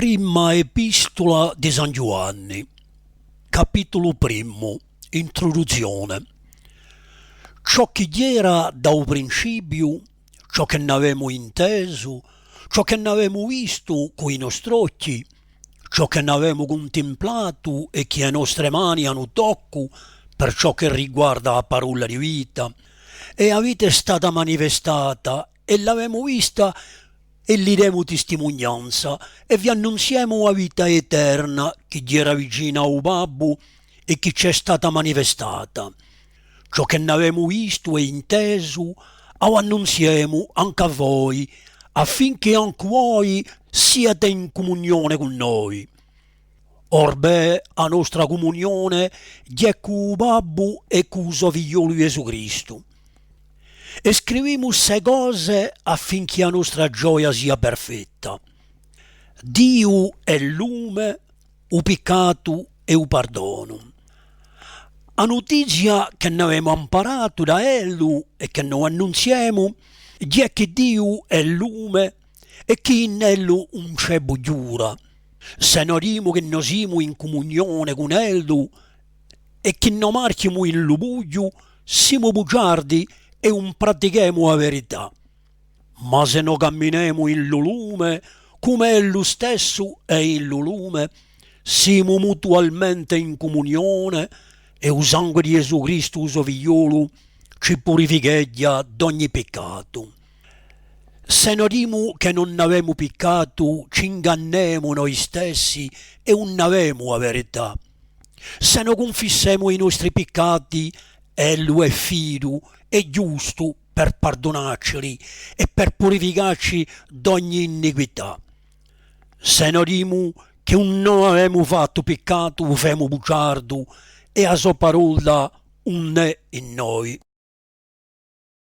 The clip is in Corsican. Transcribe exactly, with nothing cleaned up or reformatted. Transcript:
Prima epistula di San Ghjuvanni, capitulu primu, intruduzzione. Ciò chì era da u principiu, ciò chì n'avemu intesu, ciò chì n'avemu vistu cù i nostri ochji, ciò chì n'avemu cuntimplatu è chì e nostre mani anu toccu, per ciò chì riguarda a parolla di vita, è a vita hè stata manifestata, è l'avemu vista, è li demu tistimunianza, è vi annunziemu a vita eterna, chì era vicina à u Babbu, è chì ci hè stata manifestata. Ciò chì n'avemu vistu è intesu, a v'annunziemu ancu à voi, affinchì ancu voi siate in cumunione cù noi. Orbè, a nostra cumunione hè cù u Babbu è cù u so Figliolu Ghjesù Cristu. È scrivimu ste cose affinchì a nostra gioia sia perfetta. Diu hè lume, u piccatu è u pardonu. A nutizia chì n'avemu amparatu da ellu è chì no annunziemu, hè chì Diu hè lume è chì in ellu ùn ci hè bughjura. S'è no dimu chì no simu in cumunione cun ellu è chì no marchjimu in lu bughju, simu bugiardi è ùn pratichemu a verità. Ma s'è no caminemu in lu lume, cum'è ellu stessu hè in lu lume, simu mutualmente in cumunione, è u sangue di Ghjesù Cristu, u so Figliolu, ci purificheghja d'ogni piccatu. S'è no dimu chì ùn avemu piccatu, ci ingannemu noi stessi è ùn avemu a verità. S'è no cunfissemu i nostri piccati, ellu hè fidu è ghjustu per pardunaccili è per purificacci d'ogni iniquità. S'è no dimu chì ùn avemu fattu piccatu, u femu bugiardu è a so parolla ùn hè in noi.